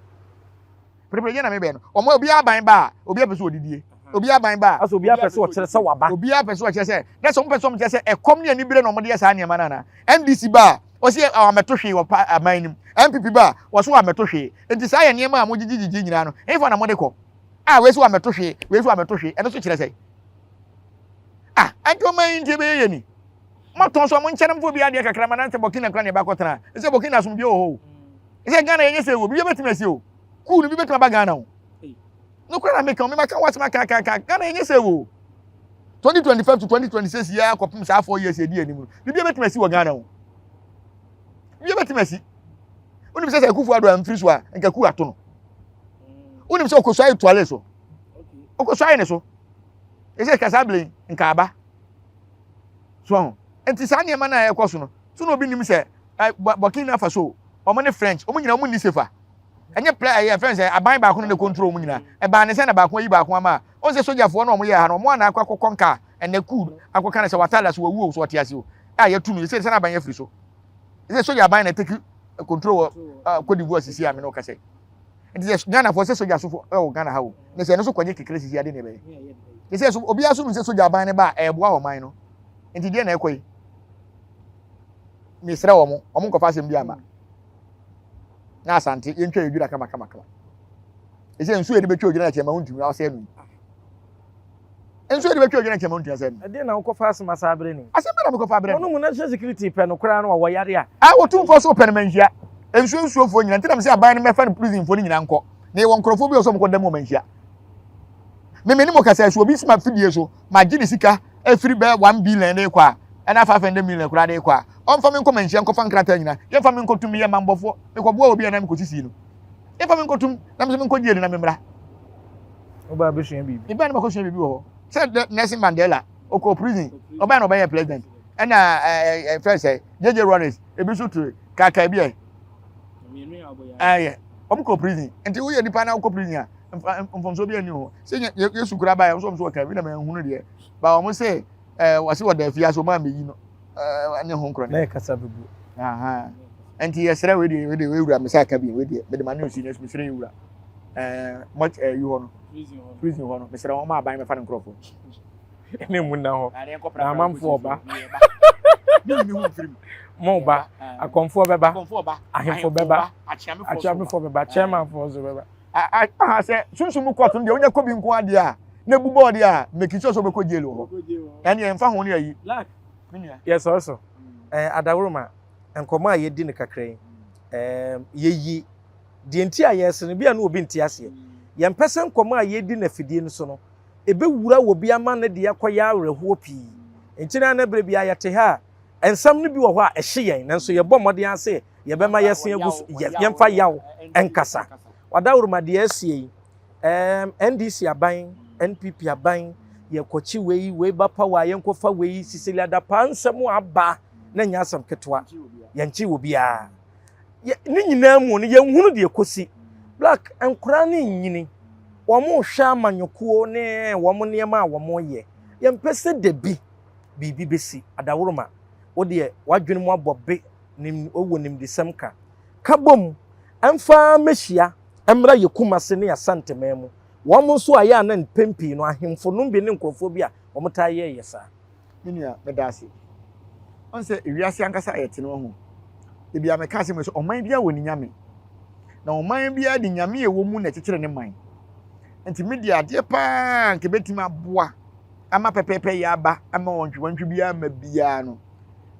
Pirepirigya na mebɛn no. Wɔn obiara aban ba a, obiara pɛ sɛ ɔdidie. Obiara aban ba a. Asɛ obiara pɛ sɛ ɔkyerɛ sɛ waba. Obiara pɛ sɛ ɔkyerɛ sɛ, na sɛ wɔn pɛ sɛ wɔn kyerɛ sɛ ɛkɔm ne anibere na wɔde yɛ saa nneɛma no anaa. NDC ba a, wɔsi wɔamɛto hwee wɔ pa aman no mu. NPP ba a, wɔso wɔamɛto hwee. Nti saa yɛ nneɛma a mogyegye gyegye nyinaa no, ɛhefa na mode kɔ? A wei so wamɛto hwee, wei so wamɛto hwee, ɛno so kyerɛ sɛ. Ah, ɛnti ɔman yi nti ɛbɛyɛ yɛ ni. Mɔtɔn so a mo nkyɛn mfo bi adeɛ kakra ma na sɛ Burkina kora ne ɛba akɔtena. Sɛ Burkina asomdwe wɔ hɔ o. Sɛ Ghana yɛnyɛ sɛ wɔ bi bɛtumi asi o. Kuu no bi bɛtumi aba Ghana o. Nokorɛ na meka o, mema ka ho asɛm aka aka aka. Ghana yɛnyɛ sɛ wɔ o. 2025 to 2026 yɛ akɔpem saa 4 years yɛdi anim no. Biribi bɛtumi asi wɔ Ghana o. Biribi bɛtumi asi. Wonim sɛ sɛ Akufo Addo amfiri so a, nka ku ato no. Wonim sɛ ɔkɔsuae tuale so. Ɔkɔsuae ne so. Ɛsɛ kasa ablen nka aba. So ho. Nti saa nneɛma no a ɛkɔ so no, so na obi nim sɛ Burkina Faso, wɔn ne French, wɔn nyinaa wɔn nni sefa. Ɛnyɛ plɛ ɛyɛ fɛn sɛ aban baako no na control wɔn nyinaa. Ɛbaa ne sɛ na baako ayi baako ama a, wɔn sɛ sogyafoɔ no wɔn yɛ ha no, wɔn ana akɔ akɔkɔ nka ɛnɛ kuu akɔka no sɛ watala so wawu o, so ɔte ase o. A yɛtu no, yɛsɛ sɛ na aban afiri so. Ɛsɛ sogya aban na take control wɔ Cote d'Ivoire sisi a me ne wo kasa yi. Nti sɛ Ghanafoɔ sɛ sogya sofo ɛwɔ Ghana ha o, na sɛ ɛno so kɔgye kekere sisi ade na ɛbɛyɛ. Sɛ so obiara so nim sɛ sogya aban no ba a ɛɛboa ɔman no. Nti deɛ na ɛkɔ yi. Mesrɛ wɔn, wɔn nkɔfa asɛm bi ama. Na Asante yɛntwa yɛ dwira kama kama kama. Ɛsɛ nsuo yɛde bɛtwa odwira na kyɛma wontumi asɛ no yi. Nso yɛde bɛtwa odwira na kyɛma wontumi asɛ no. Ɛdeɛ na wokɔfa asɛm asa abrɛ ni. Asɛm bɛ na mekɔfa abrɛ no. Wɔn mu national security pɛ no koraa no wɔwɔ yare a. A wɔtumfoɔ so pɛ no manhyia. Nsuo nsuofoɔ nyina nti na mesɛ aban no mɛfa no prisonfoɔ no nyina nkɔ. Na yɛwɔ nkurɔfoɔ bi wɔ sɛ wɔkɔ da mu wɔ manhyia. Me me ne mo kasa so obi si ma fidie so ma gye ne sika efiri bɛɛ 1 billion de kɔ a ɛna 500 million koraa de kɔ a ɔmfa me nkɔ manhyia nkɔfa nkrataa nyina yɛmfa me nkɔtum yɛ mambɔfoɔ mekɔboa obi a na mekɔsisi no yɛmfa me nkɔtum na mesɛ menkɔ gye na memmra. Wobaa bɛsua biribi. Mebaa no makɔsua biribi wɔ hɔ sɛ Nelson Mandela ɔkɔ prison ɔbaa na ɔbɛyɛ president ɛna ɛɛ fɛn sɛ JJ Rawlings ebi nso te kaka bi ɛ ɛyɛ wɔn kɔ prison nti woyɛ nipa na wokɔ prison a mfomso bi ani hɔ sɛ Yesu kura ba yɛ nso wɔn nso wɔka bi na mɛ nhunu deɛ ba wɔn sɛ ɛɛ wɔsi wɔda afiase wɔn a mɛyi no ɛɛ ne ho nkorɔ ne. Na ɛkasa bebu. Nti yɛsrɛ wei deɛ wei deɛ wei wura mesa aka bi wei deɛ mede ma ne osi na mesrɛ yɛ wura ɛɛ mɔt ɛyi hɔ no prison hɔ no mesrɛ wɔn aban mɛfa ne nkorɔfoɔ. Ne mu na hɔ na amanfoɔ ba mo ba akɔnfoɔ bɛba ahemfo bɛba akyeamefoɔ bɛba chairmanfoɔ nso bɛba. Aha sɛ sunsun mu kɔɔto no deɛ wonya kɔ bi nko adeɛ a na ebu bɔɔl deɛ a make sure sɛ wobɛkɔ jail wɔ hɔ ɛne ɛmfa ho ne ayi. Yɛsɔre so ɛɛ adaworoma nkɔmɔ a yɛdi no kakra yi ɛɛ yɛyi deɛ nti a yɛsere no bi a na obi nte aseɛ yɛmpɛ sɛ nkɔmɔ a yɛdi no afidie no so no ebɛwura wɔ bi ama ne deɛ akɔyɛ awerɛhoɔ pii nti na na berɛ bi a yɛte ha a nsɛm no bi wɔ hɔ a ɛhye yɛn nanso yɛbɔ mmɔden ase yɛbɛma yɛsen agu so yɛmfa yaw nkasa wadaworoma deɛ asie yi ɛɛm NDC aban NPP aban yɛkɔkyi wei wei ba power yɛnkɔfa wei Cecilia Dapaah nsɛm aba na nyɛ asɛm ketewa yɛnkye wɔ biara ne nyinaa mu no yɛnhunu deɛ kɔsi black nkoraa ne nyini wɔn hwɛ amanyɔkuo ne wɔn nneɛma a wɔn yɛ yɛmpɛ sɛ dabi biribi bɛsi adaworoma wo deɛ wadwene mu abɔ be nim wɔ nimdesɛm ka ka bom ɛmfa mɛhyia mmra yɛ Kumase ne Asanteman mu wɔn nso a yɛ a na mpɛn pii no ahemfo nom bi ne nkurɔfoɔ bi a wɔn taa yɛ yɛ saa. Me nua, meda ase. Ɔn sɛ ewiase ankasa a yɛte no ho. Ebi a meka asɛm sɛ ɔman biara wɔ ne nyame. Na ɔman biara de nyame a ɛwɔ mu na ɛkyekyere ne man. Nti me deɛ adeɛ paa nka ebetumi aboa ama pɛpɛɛpɛ yɛ aba ama wɔntwe biara ma biara no.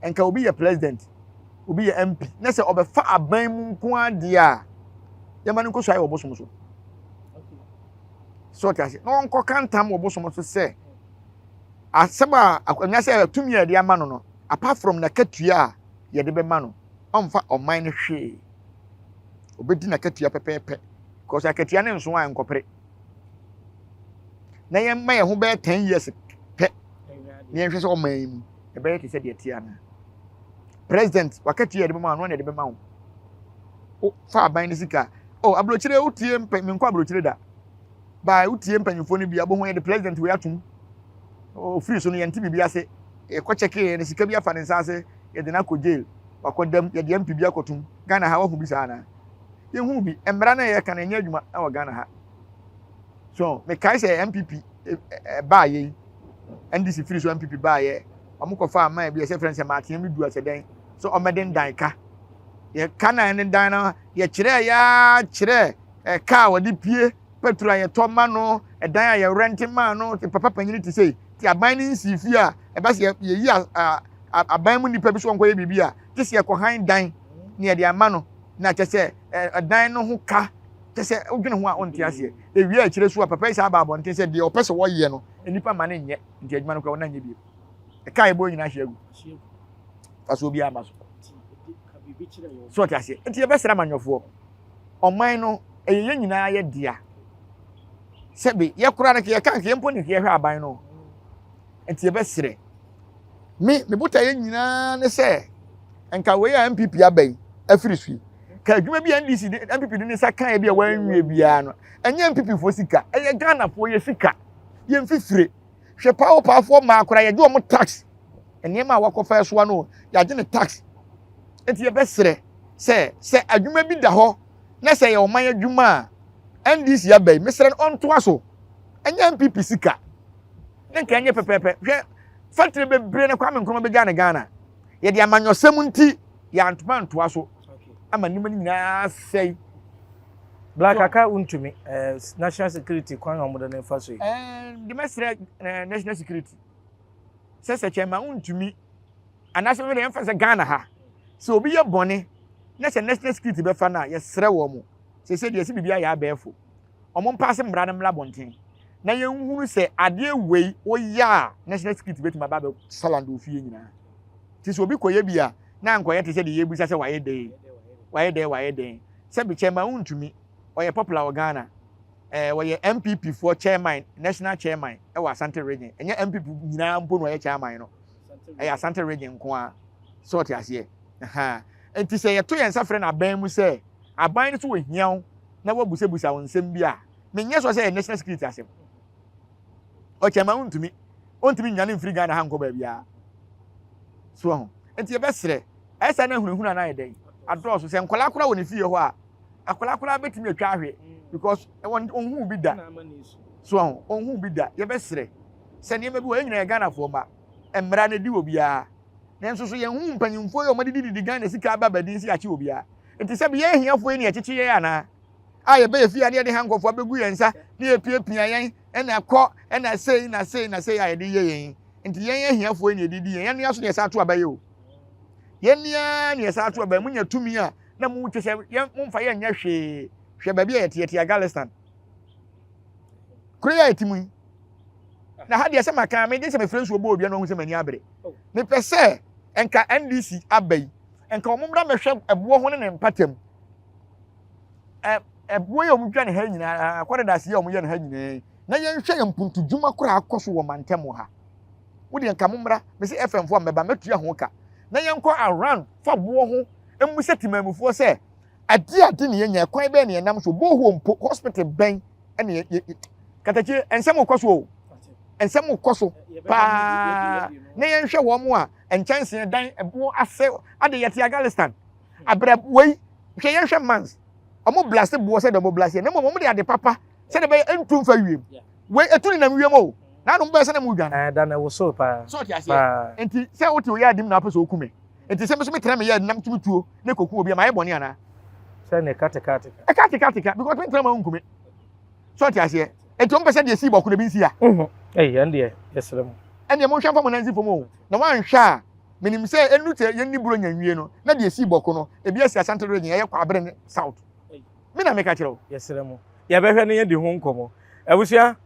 Nka obi yɛ president, obi yɛ MP, na sɛ ɔbɛfa aban mu nko adeɛ a yɛma no nkɔsua ayɛ wɔ bosom so. So ɔte ase na ɔnkɔka ntam wɔ bosom so sɛ asɛm a akonnwa sɛ tumi a yɛde ama no no apart from n'akatua a yɛde bɛma no ɔmfa ɔman no hwee obɛdi n'akatua pɛpɛɛpɛ because akatua ne nso a nkɔpere na yɛmma yɛn ho bɛyɛ 10 years pɛ na yɛnhwɛ sɛ ɔman yi mu ɛbɛyɛ te sɛ deɛ ɛte ana president wakatua yɛde bɛma wo no na yɛde bɛma wo fa aban no sika oh aburokyire wotie mpɛ menkɔ aburokyire da baa wotie mpanyinfoɔ no bi aboho yɛde president wei atum ofiri so no yɛnte biribi ase yɛkɔ kyɛkee no sika bi afa ne nsa ase yɛde no akɔ jail wakɔ dam yɛde MP bi akɔtum Ghana ha wahu bi saa na yɛhu bi mmara no a yɛka no ɛnyɛ adwuma wɔ Ghana ha so mekae sɛ NPP ɛbaayɛ yi NDC firi so NPP baayɛ wɔn kɔfa aman bi ɛsɛ fɛn sɛ maateɛ mi du asɛ dɛn so ɔmɛden dan ka yɛka na ɛne dan no yɛkyerɛ yaa kyerɛ ɛka a wɔde pie. Petrol a yɛtɔ ma no, ɛdan a yɛrɛnte ma no, te papa panyin te sei. Te aban no nsii fie a, ɛba sɛ yɛyi aban mu nipa bi so ɔnkɔyɛ biribi a, gye sɛ yɛkɔhan dan na yɛde ama no, na kyɛ sɛ ɛdan no ho ka, kyɛ sɛ wodwene ho a wonte aseɛ. Ewie akyire so a, papa yi saa aba abɔnten sɛ deɛ ɔpɛ sɛ wɔyɛ no, nnipa ma no nyɛ, nti adwuma no koraa wɔn anyɛ bio. Ɛka a yɛbɔ nyinaa ahye agu. Fa so obiara ma so. So ɔte aseɛ. Nti yɛbɛsrɛ amanyɔfoɔ. Ɔman no, ɛyɛ yɛn nyinaa yɛ dea. Sɛbe, yɛkora no, yɛka nka yɛn mpo ne yɛhwɛ aban no. Nti yɛbɛsrɛ. Me, me botaeɛ nyinaa ne sɛ, nka wei a NPP aba yi, afiri so yi, ka adwuma bi a NDC de, NPP de ne nsa kaeɛ bi a wɔanwie biara no, ɛnyɛ NPP foɔ sika, ɛyɛ Ghanafoɔ yɛ sika, yɛn fifire. Hwɛ paawopaafoɔ mmaa koraa, yɛgye wɔn tax. Nneɛma a wɔakɔfa ɛsoa no, yɛagye ne tax. Nti yɛbɛsrɛ sɛ, sɛ adwuma bi da hɔ na sɛ ɛyɛ ɔman adwuma a, NDC aba yi, mesrɛ no ɔntoa so. Ɛnyɛ NPP sika. Ne nka ɛnyɛ pɛpɛɛpɛ. Hwɛ, factory bebree na Kwame Nkrumah bɛgyaa ne Ghana. Yɛde amanyɔsɛm nti, yɛantoma ntoa so ama nneɛma no nyinaa sɛe. Black aka wontumi eh, national security kwan a wɔde no fa so yi. Eh, de mɛsrɛ eh, national security sɛ sɛ kyɛn ma wontumi anaasɛ mede yɛmfa sɛ Ghana ha sɛ obi yɛ bɔne na sɛ national security bɛfa no a yɛsrɛ wɔ mo sɛ sɛ deɛ sɛ biribi ayɛ abɛɛfo wɔn mpaase mmara no mmra abɔnten na yɛnhunu sɛ adeɛ wei woyɛ a national security bɛtumi aba abɛ salando ofie nyinaa nti sɛ obi kɔyɛ bi a na ankɔyɛ te sɛ deɛ yɛbisa sɛ wayɛ dɛn wayɛ dɛn wayɛ dɛn sɛ chairman wontumi ɔyɛ popular wɔ Ghana ɛɛ wɔyɛ NPP foɔ chairman national chairman ɛwɔ Asante region ɛnyɛ NPP nyinaa mpo na ɔyɛ chairman no ɛyɛ Asante region nko ara sɛ ɔte aseɛ ɛha nti sɛ yɛto yɛn nsa frɛ no aban mu sɛ aban no so wɔ hia wo na wabusabusa wo nsɛm bi a menyɛ sɔ sɛ ɛyɛ national security asɛm ɔkyɛma wontumi ɔntumi nnwane mfiri Ghana ha nkɔ baabiara so ho nti yɛbɛsrɛ ɛsɛ na hunahuna no ayɛ dɛn adɔɔso sɛ nkwadaa koraa wɔ ne fie hɔ a akwadaa koraa bɛtumi atwa ahwe because ɔnhu bi da so ho ɔnhu bi da yɛbɛsrɛ sɛ nneɛma bi wɔ yɛn nyinaa yɛ Ghanafoɔ mma mmara no di wɔ biara nanso so yɛn ho mpanyinfoɔ yi a wɔde dididi Ghana sika aba abɛdi nsi akye wɔ biara nti sɛ yɛn ahiafoɔ yi ne yɛkyekye yɛn anaa a yɛbɛyɛ fie a ne yɛde hankɔfoɔ abɛgu yɛn nsa ne yɛpiapia yɛn ɛna kɔ ɛna sei na sei na sei a yɛde yɛ yɛn nti yɛn ahiafoɔ yi ne yɛde di yɛn yɛn nua so ne yɛsan ato aba yɛ o yɛn nua ne yɛsan ato aba mu nya tumi a na mu kyɛ sɛ yɛn mo mfa yɛn nyɛ hwee hwɛ baabi a yɛte yɛte Afghanistan kuro yi a yɛte mu yi na ha deɛ sɛ maka me gye sɛ mefrɛ nsuo bɔ odua na ɔhu sɛ m'ani abere mepɛ sɛ nka NDC aba yi nka wɔn mmra mɛhwɛ ɛboɔ ho ne ne mpatam ɛboɔ yi a wɔn dwa ne ha nyinaa akɔdeda ase yi a wɔn yɛ ne ha nyinaa na yɛnhwɛ yɛn mpuntudwuma koraa akɔ so wɔ mantam ha wodeɛ nka mo mmra mesi fm foɔ mmɛba mɛtua ho ka na yɛnkɔ around fa boɔ ho mmu sɛ temamufoɔ sɛ ade ade ne yɛnya kwan bɛn ne yɛnam so bohɔ mpo hospital bɛn ɛne yɛ katakyie nsɛm kɔ so o nsɛm kɔ so paa na yɛnhwɛ wɔn a nkyɛnsee dan ɛboɔ asɛ ade yɛte Afghanistan abrɛ wei hwɛ yɛnhwɛ mans wɔn blase boɔ sɛ deɛ wɔn blase na mmom wɔn de ade papa sɛdeɛ bɛyɛ ntu nfa wiem wei etu nenam wiem o na anum bɛyɛ sɛ na mu dwan. Ɛɛ da na ɛwosow paa. Sɛ ɔte aseɛ nti sɛ wote oyɛ adim na apɛ sɛ oku me nti sɛ meso metra meyɛ nam tumi tuo ne koku obi a mayɛ bɔne anaa. Sɛ ne katika tika. Ɛka tika tika because mentra ma nku me sɛ ɔte aseɛ nti wɔn pɛ sɛ deɛ sii bɔko na bi nsi ha. Ɛyi ɛn deɛ yɛsrɛ mo. Ɛnneɛ monhwɛ mfa mo nan nsi fam o na wɔanhwɛ a menim sɛ ɛnu sɛ yɛnni buro nya nwie no na deɛ sii bɔko no ebi asi Asante region ɛyɛ Kwaabere ne South me na meka kyerɛ wo. Yɛsrɛ mo yɛbɛhwɛ na yɛadi ho nkɔmmɔ. Abusua,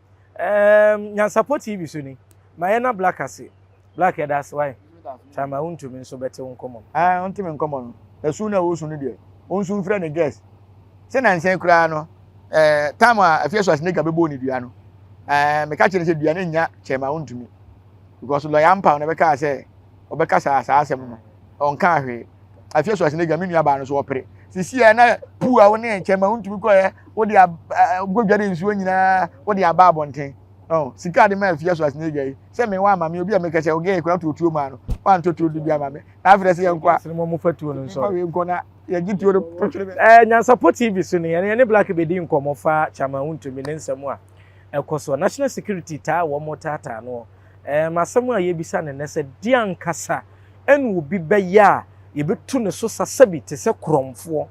um, Nyansapɔ TV so ni. Ma yɛna Black ase. Black yɛda ase wae. Chama wontumi nso bɛte wo nkɔmmɔ no. Ah, ɔnte me nkɔmmɔ no. Ɛsu no a ɔresu no deɛ, ɔnsu mfrɛ ne guest. Sɛ nansa yi koraa no, eh, time a Afia Schwarzenegger bɛbɔɔ ne dua no, eh, meka kyerɛ no sɛ dua no nnya kyɛma wontumi. Because lawyer Ampaw na bɛkaa sɛ ɔbɛka saa saa asɛm no, ɔnkaa hwee. Afia Schwarzenegger me nua baa no so ɔpere. Sisi a na puu a wo ne kyɛma wontumi kɔɛ, wode nkɔdware nsuo nyinaa, wode aba abɔnten. Oh, sika de ma Afia Schwarzenegger yi, sɛ me wa ama me obi a meka sɛ ogɛɛ kura tuo tuo maa no, wantɔ tuo do bi ama me. Na afei sɛ yɛnkɔ a, Sɛ mo fa tuo no nsɔre. Yɛnkɔ nkɔ na yɛgye tuo no pɔtwere bɛ. Eh, Nyansapɔ TV so ni, yɛne yɛne Black bɛdi nkɔmmɔ fa Chairman Wontumi ne nsɛm a ɛkɔ soɔ. National Security taa wɔn taataa noɔ. Eh, asɛm a yɛbisa no nnɛ sɛ, deɛ ankasa ɛna obi bɛyɛ a yɛbɛtu ne so sasa bi te sɛ korɔmfoɔ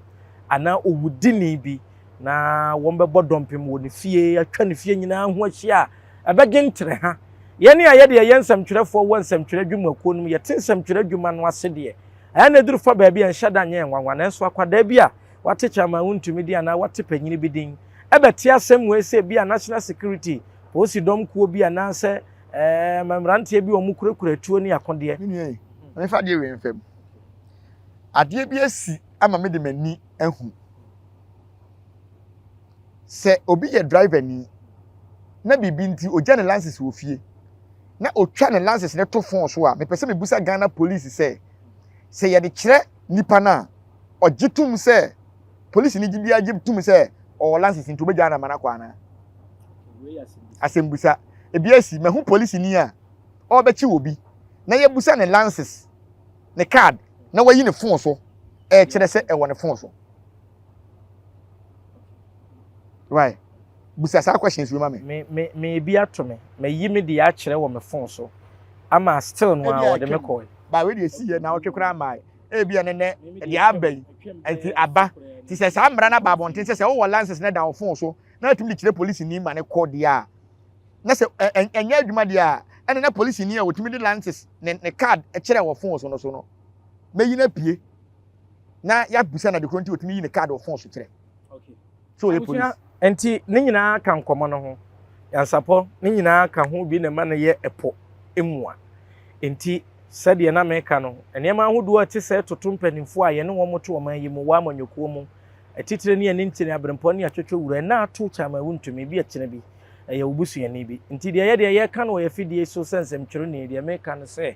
anaa owudini bi? na wɔbɛbɔ dɔmpem wɔ ne fie, atwa ne fie nyinaa ho ahyia a, ɛbɛgye ntereha. Yɛn a yɛde yɛyɛ nsɛmtwerɛfoɔ wɔ nsɛmtwerɛ adwumakuo no mu, yɛte nsɛmtwerɛ adwuma no ase deɛ, ɛyɛ na ɛduru fa baabi a ɛnhyɛ da nyɛ yɛn nwanwa. Nanso akwadaa bi a wate Chairman Wontumi din anaa wate panyini bi din bɛte asɛm wei sɛ ebia National Security, polisi dɔm kuo bi anaasɛ ɛɛ mmeranteɛ bi a wɔkurakura tuo ne akodeɛ. Me nua yi, ma memfa adeɛ wei mfa mu. Adeɛ bi asi ama mede m'ani ahu. Sɛ obi yɛ driver ni na biribi nti ogya ne lances wɔ fie na otwa ne lances no to phone so a, mepɛ sɛ mebusa Ghana police sɛ, sɛ yɛde kyerɛ nipa no a, ɔgye tom sɛ polisi no gye biara gye tom sɛ ɔwɔ lances nti obegyaa no ama no akɔ anaa? Asɛmbusa. Ebi asi, mahu polisini a ɔrebɛkye obi na yɛbusa ne lances, ne card na wayi ne phone so ɛrekyerɛ sɛ ɛwɔ ne phone so. Why? Busa saa questions yi ma me. Me me me ebi ato me. Mayi me deɛ akyerɛ wɔ me phone so ama still no a wɔde me kɔe. Ba wei deɛ esi yɛ na ɔtwe koraa mmae. Ebi ɛne nɛ deɛ aba yi nti aba. Ti sɛ saa mmara no aba abɔnten sɛ sɛ wowɔ license na ɛda wo phone so na atumi de kyerɛ polisini ma ne kɔ deɛ a na sɛ ɛnyɛ adwuma deɛ a ɛne na polisini a wɔtumi de license ne ne card kyerɛ wɔ phone so no so no mɛyi no apue na yɛabusa no adekoro nti wɔtumi yi ne card wɔ phone so kyerɛ. Sɛ ɔyɛ polisi. Nti ne nyinaa ka nkɔmmɔ no ho. Nyansapɔ ne nyinaa ka ho bi na ɛma no yɛ ɛpɔ mua. Nti sɛdeɛ na meka no, nneɛma ahodoɔ a ɛte sɛɛ toto mpanimfoɔ a yɛne wɔn te ɔman yi mu wɔ amanyɔkuo mu, atitire ne anintini, aberempɔn ne atwotwowura, ɛnna ato kyama wontumi, bi ɛkyena bi, ɛyɛ wo busuani bi. Nti deɛ yɛdeɛ yɛreka no wɔ yɛn afidie so sɛ nsɛmtwerɛni, deɛ meka ne sɛ,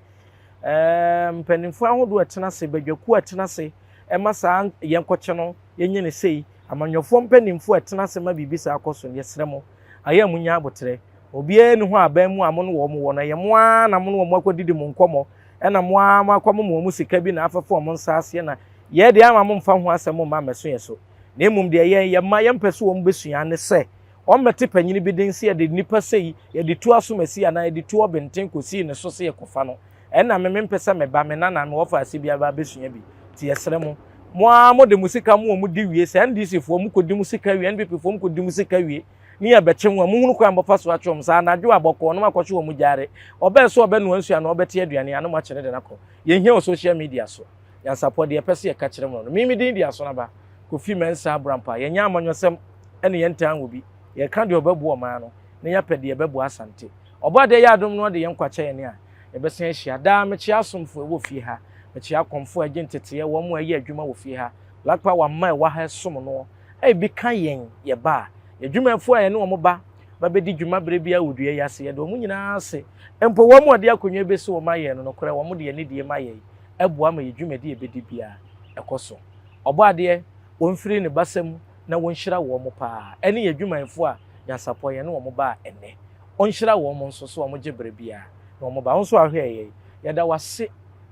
ɛɛ mpanimfoɔ ahodoɔ a ɛtena ase, badwakuo a ɛtena ase ma saa yɛnkɔkye no, yɛnyɛ no sei, amanyɔfoɔ mpanimfoɔ a ɛtena ase ma biribi saa kɔ so no, yɛsrɛ mo, ayɛ a monya aboterɛ. Obiara nni hɔ a aban mu a mo ne wɔn wɔ no, ɛyɛ mo ara na mo ne wɔn akɔdidi mo nkɔmmɔ, ɛna mo ara moakɔmoma wɔn sika bi na afɛfo wɔn nsa aseɛ na yɛn deɛ ama momfa ho asɛm mma mmɛso yɛn so. Na mmom deɛ yɛn yɛma yɛmpɛ sɛ wɔn bɛsua ne sɛ, wɔmmɛte panyini bi den sɛ yɛde nnipa sei, yɛde tuo asomasi anaa yɛde tuo ɔbenten kɔsii ne so sɛ yɛkɔfa no. Ɛnna me mempɛ sɛ me ba, me nana, me wɔfaase bi aba abɛsua bi. Nti yɛsrɛ mo, mo ara mode mo sika mo wɔn di wie, sɛ NDC foɔ mokɔdi mo sika wie, NPP foɔ mokɔdi mo sika wie, ne yɛbɛkye mo a, mohunu kwan a mobɛfa so akye wɔn. Sɛ anadwo a, bɔkɔɔ na moakɔhye wɔn gyaare. Ɔbɛɛ sɛ ɔbɛnoa nsuo anaa ɔbɛte aduane a, na moakye no de no akɔ. Yɛnhia wɔ social media so. Nyansapɔ, deɛ yɛpɛ sɛ yɛka kyerɛ mo no, me me din de Asonaba Kofi Mensah Abrampah. Yɛnyɛ amanyɔsɛm ne yɛntaa nwɔ bi. Yɛka deɛ ɔbɛboa ɔman no, na yɛapɛ deɛ ɛbɛboa Asante. Ɔbɔadeɛ yɛ adom na ɔde yɛn nkwa kyɛ yɛn a, yɛbɛsan ahyia. Daa mekyea asomfo a ɛwɔ fie ha. Mekyea akɔmfo a ɛgye nteteɛ, wɔn a ɛyɛ adwuma wɔ fie ha. Black Power mma a ɛwɔ ha ɛsom noɔ. Ebi ka yɛn, yɛba a. Yɛn adwumayɛfoɔ a yɛne wɔn ba ba bɛdi dwuma berɛ biara wɔ dua yi ase, yɛda wɔn nyinaa ase. Mpo wɔn a wɔde akonnwa yi bɛsi hɔ ma yɛn no, nokorɛ wɔn de anidie ma yɛn, ɛboa ma yɛn dwumadi a yɛbɛdi biara ɛkɔ so. Ɔbɔadeɛ, ɔmfiri ne basa mu na wɔnhyira wɔn paa, ɛne yɛn adwumayɛfoɔ a nyansapɔ yɛne wɔn baa ɛnnɛ. Ɔnhyira wɔn nso sɛ wɔgye berɛ biara na wɔba. Wo nso a wohwɛɛ yɛn, yɛda wo ase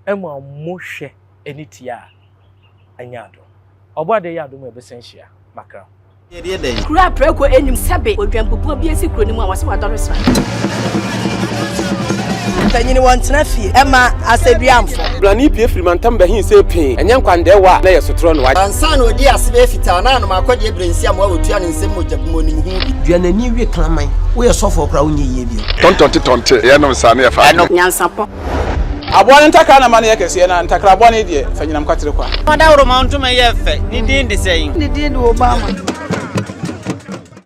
ma mo hwɛ ne tie a anya adom. Ɔbɔadeɛ yɛ adom a yɛbɛsan ahyia. Makra. Kuro a prɛko nnim sɛbe odwanbubuo bi asi kuro no mu a wɔse wadɔre sra. Mpanyini wɔntena fie ɛma asɛduamfo. Blani pue firi mantam bɛhe see pee, ɛnyɛ nkwandɛɛwa a na ɛyɛ sotorɔ na wagye. Ansa na ɔdii ase bɛyɛ fitaa na anom akɔdeɛ berɛ nsi amoa wɔtua ne nsam mogya gu mu ɔnim ho bi. Dua n'ani we kraman. Woyɛ sɔfoɔ koraa wonyɛ yie bio. Tɔntɔnte tɔnte yɛnom saa ne yɛfa adeɛ. Nyansapɔ. Aboa no ntakra na ma no yɛ kɛseɛ, na ntakra bɔne deɛ, fa nyinam kwatere kwa. Ɔdawuroma ntoma yɛ fɛ. Ne din de sɛn? Ne din de Obama.